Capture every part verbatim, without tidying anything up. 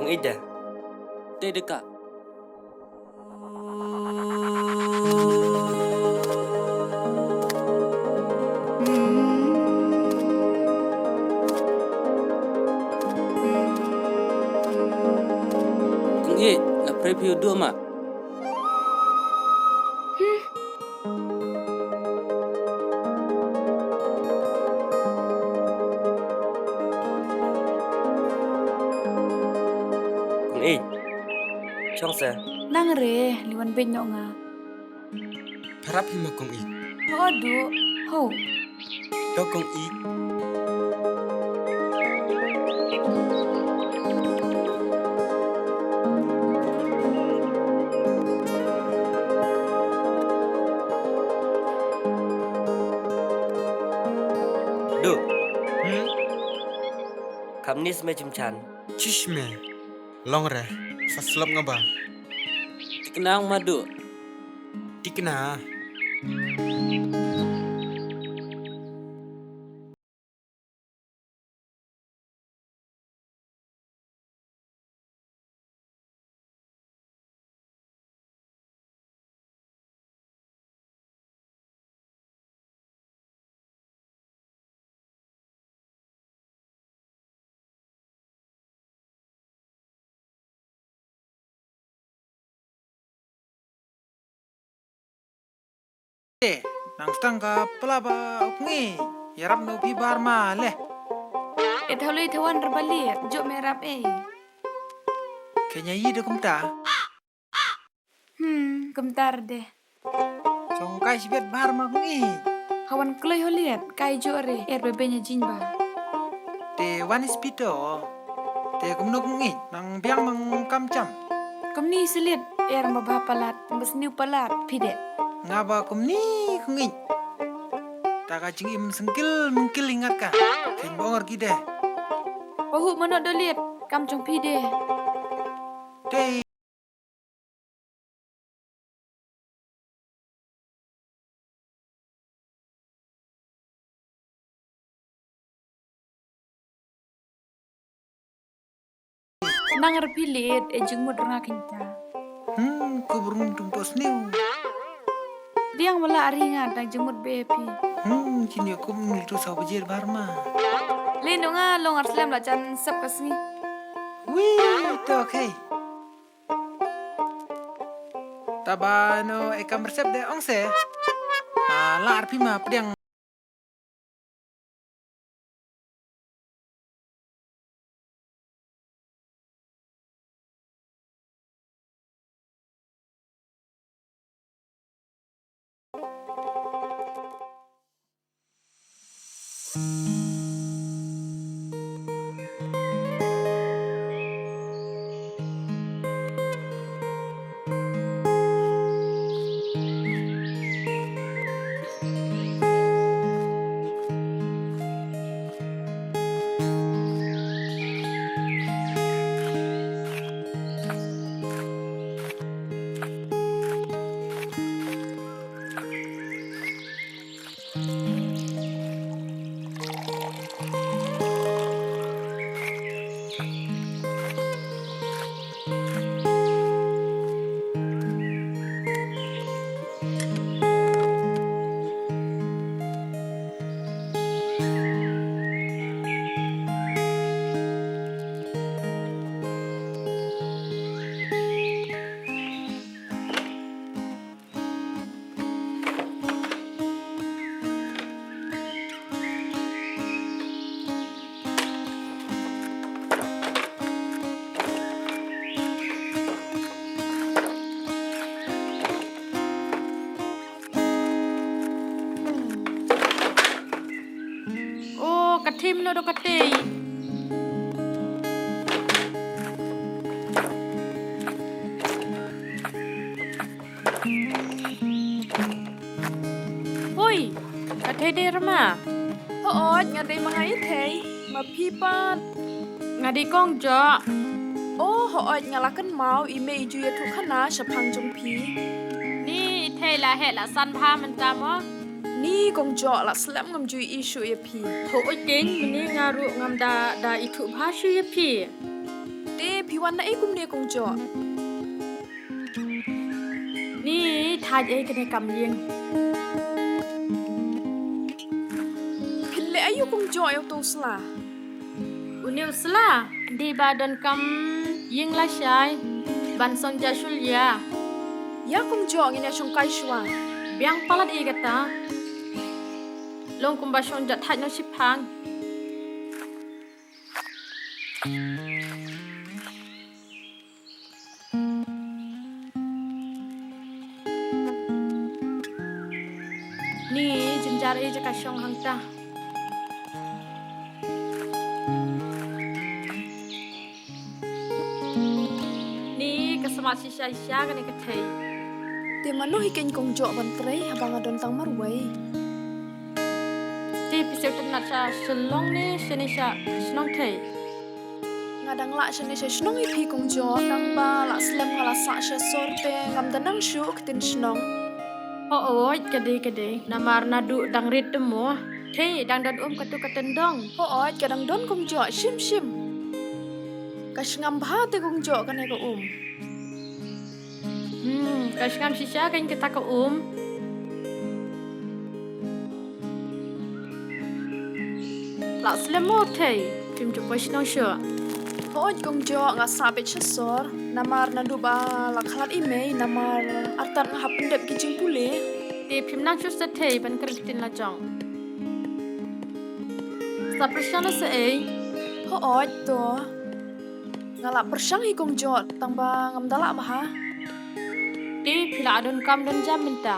Ida. Te deka. Kong i, la prepare u duh ma. Kong i. Chong se. Nang re, liwan bej no nga. Pharap hi ma kong i. Ho du, ho. To kong i. Du. Hmm? Kamni sme chim chan. Chishme. Long re. Sa slap nga ba. Tikna ong ma du. Tikna. Te, nang stang ka pala ba u kong i. Yarap no phi bar ma le. E thaw lei thawan rebali, jok me rap e. Kenya i de kumta. Hmm, kumta de. Chong kai sibet bar ma kong i. Hawan kloi holiat, kai jok re, er bebe nya jing ba. Te wan ispito. Te kumno kong i, nang biang mang kam cham. Kumni silit, er ma ba palat, ma sniu palat, pide. Nga ba kumni kong i. Ta ka jing im sengkil mengkil ingat ka. Ken bongor kide. Pahu manok doliat, kam chong pide. Te. Nang repeat e jingmut rnga kynta. Hmm, ku burung tum pos niu. Diang wala ari nga dang jingmut be phi. Hmm, jin yo kum ni tu sa bajer bar ma. Le no nga long ar slem la jan sep ka sngi. Wi, to okay. Taba no e kam resep de ong se. Ma la ar phi ma pdiang. O, ka thim no do ka tei. Hoi, ka thei de rma. Hooid, nga dei ma nga i thei, ma phi pat. Nga dei kong joh. O, hooid, nga la kynmaw i mei i ju ïathuh khana shaphang jong phi. Ni i thei la heh la san bha mynta mo. Ni kong joh la slem ngam ju i shu ïa phi. Hooid keng, mini nga ruh ngam da da ithuh bha shu ïa phi. Te Phi wan na ei kumne kong Joh? Ni thait ei kane kam ïing. Phin leh aïu kong Joh ïa uto u sla? Une u sla dei ba donkam ïing lashai ban song ja shul ïa. Ïa kong Joh, ngin ïa shongkai shuwa. Biang palat ïa kata. Long kumba shong ja thait noh shiphang. Ni jynjar ïa ka shong hangta. Ni ka smat shisha shisha kane ka thei. Te mano hi keiñ kong Joh ban trei haba nga don tang marwei? Te phi sngewtynnat sha Shillong ne shane sha shnong thei? Nga dang lah shane sha shnong ïa phi kong Joh, tang ba la slem nga la sah sha sor te ngam da nang shuh ktien shnong. Hooid, ka dei ka dei, namar naduh dang rit te mo. Thei dang don um katu ka tyndong? Hooid, ka dang don kong Joh, shim shim. Ka sngam bha te kong Joh kane ka um. Hmm, ka sngam shisha kane kata ka um. La slem mo thei, phim ju poi shnong shuh? Hooid kong Joh, nga sah beit sha sor, namar naduh ba la khlad i mei, namar artat nga hap pyndep ki jingpule. Te phim nang shuh sa thei ban kren ktien la jong. Sa pyrshang la sa ei? Hooid to. Nga la pyrshang hi kong Joh, tang ba ngam da lah bha. Te phi la don kam don jam mynta?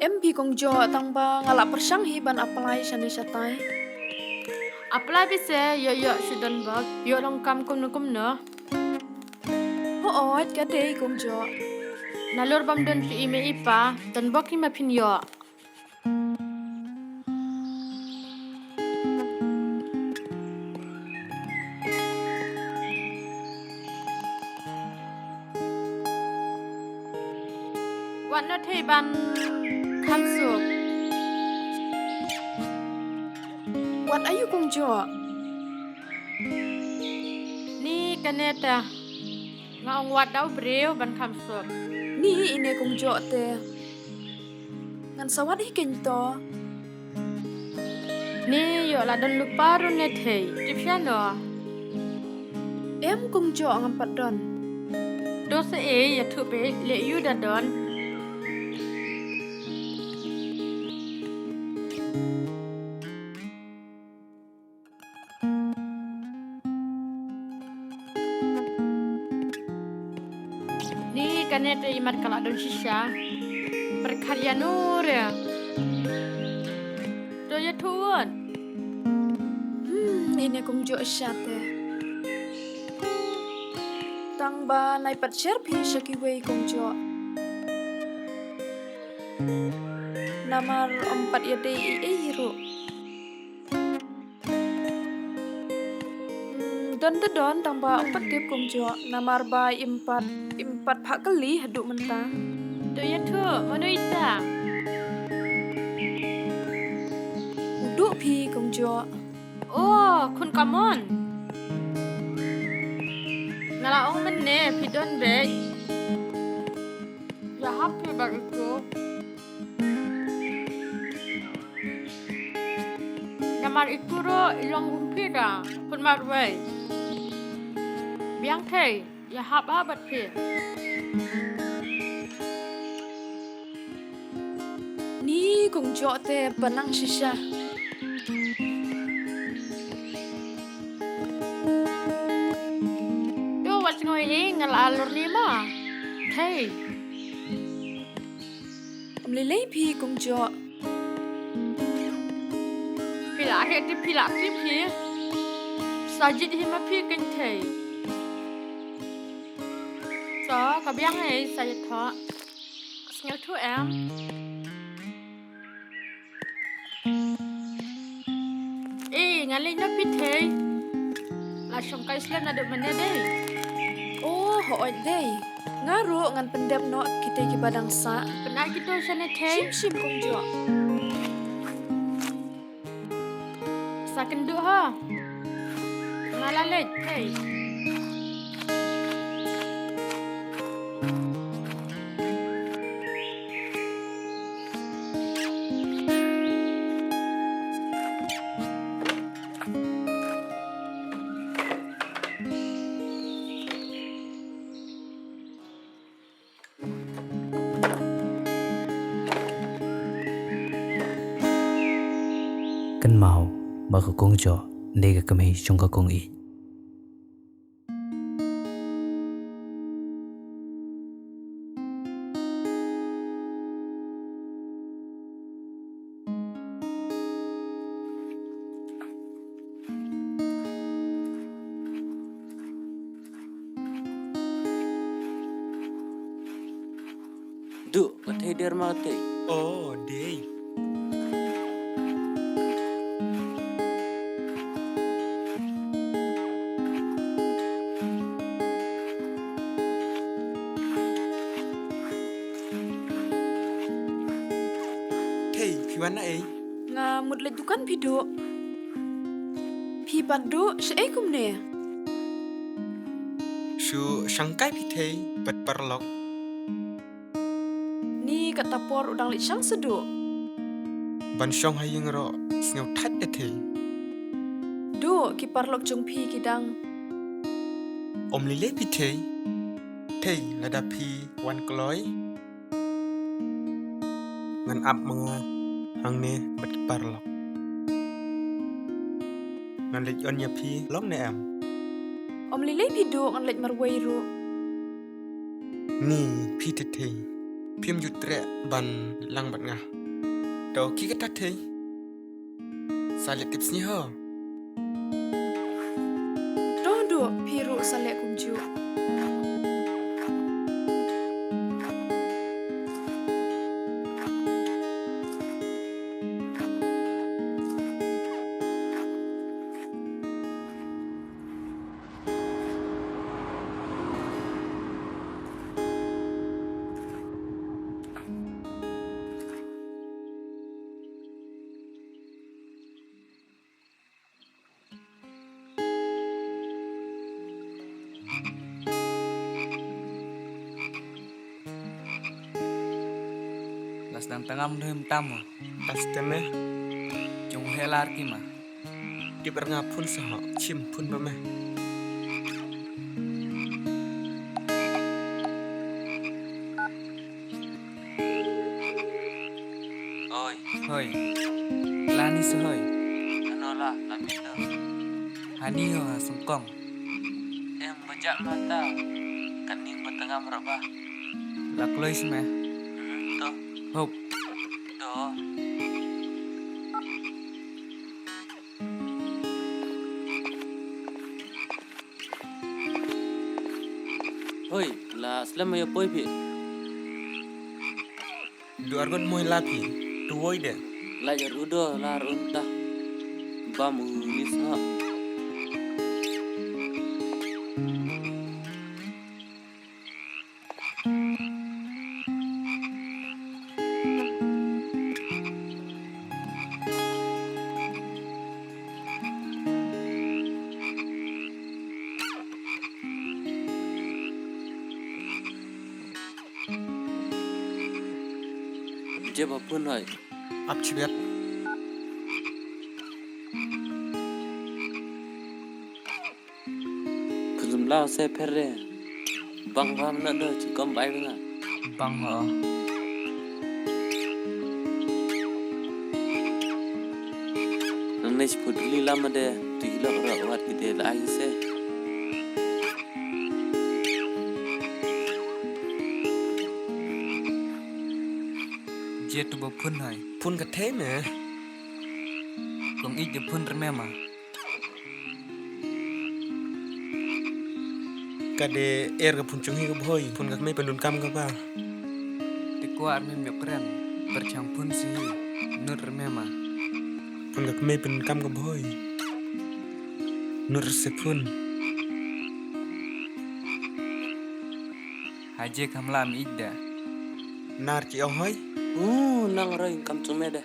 Em phi kong Joh, tang ba nga la pyrshang hi ban apply shane shatai. Apply beit se, ïoh ïoh shu don bok, ïoh long kam kumno kumno. Hooid, ka dei kong Joh. Nalor bym don phi i mei i pa, don bok hi ma phin ïoh. Wat noh thei ban kham suk. Wat aïu kong Joh? Ni kane te. Nga ong wat da u briew ban kham suk. Ni hi ine kong Joh te. Ngan sa wat hi keiñ to. Ni ïoh la don lypa ruh ne thei. Tip sha no? Em kong Joh, ngam pat don. To sa ei, ïathuh beit leh ïu da don. Ni kane te imat ka la don shisha. Pyrkhat ïa no re. To ïathuh. Hmm, ine kong Joh sha te. Tang ba nai pat share phi sha kiwei kong Joh. Namar ym pat ïadei ei ei hi ruh. Hmm, don te don, tang ba ym pat tip kong Joh, namar ba im pat, im pat phah kylli haduh mynta. To ïathuh, mano ita? U Duh phi kong Joh. Oh, khun ka Mon. Nga la ong mynne phi don beit. Ïa hap phi bad itu. Namar itu ruh i long kum phi da, khun marwei. Biang thei, ïa hap ha bad phi. Ni kong Joh te ba nang shisha. To wat ngoi ei, nga la lor ni ma. Thei. Ym lei lei phi kong Joh. Phi la heh te phi la kri phi. Sa jied hi ma phi keiñ thei. To ka biang ei, sa ïathoh. Sngewthuh em? Eh, nga leit noh phi thei. La shongkai slem naduh mynne dei. Oh, hooid dei. Nga ruh ngan pyndep noh kitei kiba dang sah. Pynai kito shane thei. Shim shim kong Joh. Sa kynduh ha. Nga la leit thei. Ba ka kong jong, dei ka kmie jong ka kong ïeit. Duh, ka thei der ma ka thei. Oh, dei. Thei, phi wan na ei? Nga mut leit dukan phi Duh. Phi pat Duh, shaei kumne? Shu shangkai phi thei, bad paralok. Ni kata por u dang leit shang sa Duh. Ban shong ha ïing ruh, sngew thait de thei. Duh, ki paralok jong phi ki dang. Ym lei lei phi thei. Thei, lada phi wan kloi. Ngan ap ma nga hangne bad ki paralok. Ngan leit ïoh ïa phi long ne em? Ym lei lei phi Duh, ngan leit marwei ruh. Ni phi te thei. Phim ju treh ban lang bad nga. To ki kata thei. Sa leit tipsngi ho. To Duh, phi ruh sa leit kumjuh. Las dang tangam dhem tam. Tas teme. Jong he lar ki ma. Tip er nga phun sa ho, chim phun ba meh. Oi. Hoi. Lani sa hoi. Ano la, la mita. Hani ho ha sungkong. Em bajak mata. Kan ning batangam raba. La kloi sma. Hmm, to. Hop. To. Hoi, la slem ïa poi phi. Du argon moi la phi. Tu woi de. La jar udo la runta. Bam unis ha. Jeba phun hai. Ap chibet. Phun jumla se pher re. Bang bam na do chi kom bai bana. Bang ho. Nang ne chi phut li lama de tu hilok ro wat ki de la ai se. Je tu ba phun hai. Phun ka thei me. Kong ij de phun rme ma. Ka de er ka phun chung hi ka bhoi, phun ka kmei pyndonkam ka ba. Te kwah rme miok kren, pyrchang phun si hi, nud rme ma. Phun ka kmei pyndonkam ka bhoi. Nud rse phun. Haje kam lam ij da. Nar ki ong hoi? U, nang roi kam chume da.